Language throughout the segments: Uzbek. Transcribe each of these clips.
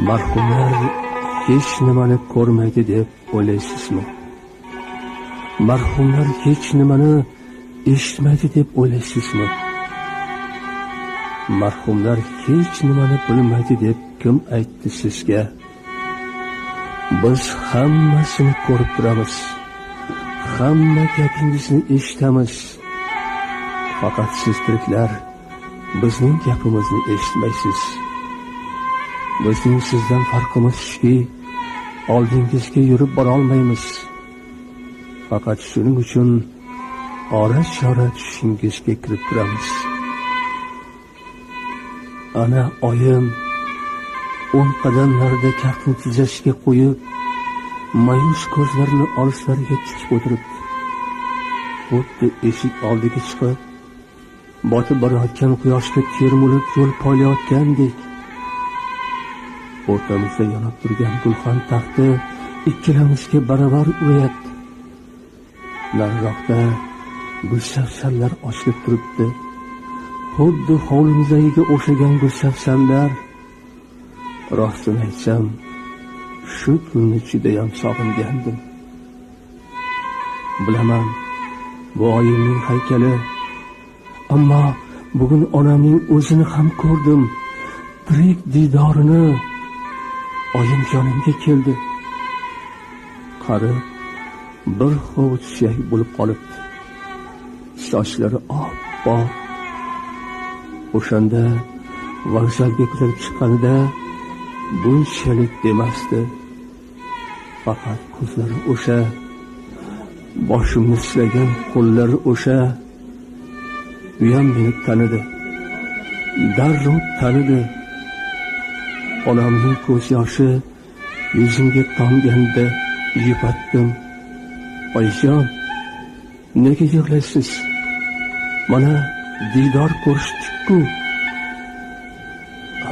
Marhumlar hech nimani ko'rmaydi deb o'ylaysizmi? Marhumlar hech nimani eshitmaydi deb o'ylaysizmi? Marhumlar hech nimani bilmaydi deb kim aytdi sizga? Biz hammasini ko'rib turamiz. Hamma gapingizni eshitamiz. Faqat siz tiriklar bizning gapimizni eshitmaysiz. Bizning sizdan farqimiz shuki, oldingizga yurib bora olmaymiz. Faqat shuning uchun ora-chora tushingizga kirib turamiz. Ana oyim 10 qadam narida kaftini tizzasiga qo'yib, ma'yus ko'zlarini olislarga tikib o'tiribdi. Xuddi eshik oldiga chiqib, botib borayotgan quyoshga termulib yo'l poylayotgandek. O'rtamizda yonib turgan gulxan taxti ikkalamizga baravar urayapti. Nariroqda gulsafsanlar ochilib turibdi. Xuddi hovlimizdagiga o'xshagan gulsafsanlar. Rostini aytsam, shu kunni judayam sog'ingandim. Bilaman, bu oyimning haykali. Ammo bugun onamning o'zini ham ko'rdim. Tirik diydorini. Oyim yonimga keldi. Qari bir hovuch suyak bo'lib qolibdi. Sochlari oppoq. O'shanda vokzalga ko'tarib chiqqanida bunchalik demasdi. Faqat ko'zlari o'sha, boshimni silagan qo'llari o'sha. Uyam meni tanidi. Darrov tanidi. Onamning ko'z yoshi yuzimga tomganda yupatdim. Oyijon, nega yig'laysiz? Mana diydor ko'rishdik-ku.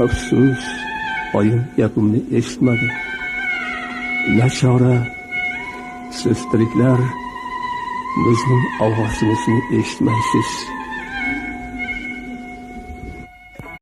Afsus, oyim gapimni eshitmadi. Nachora, siz tiriklar bizning ovozimizni eshitmaysiz.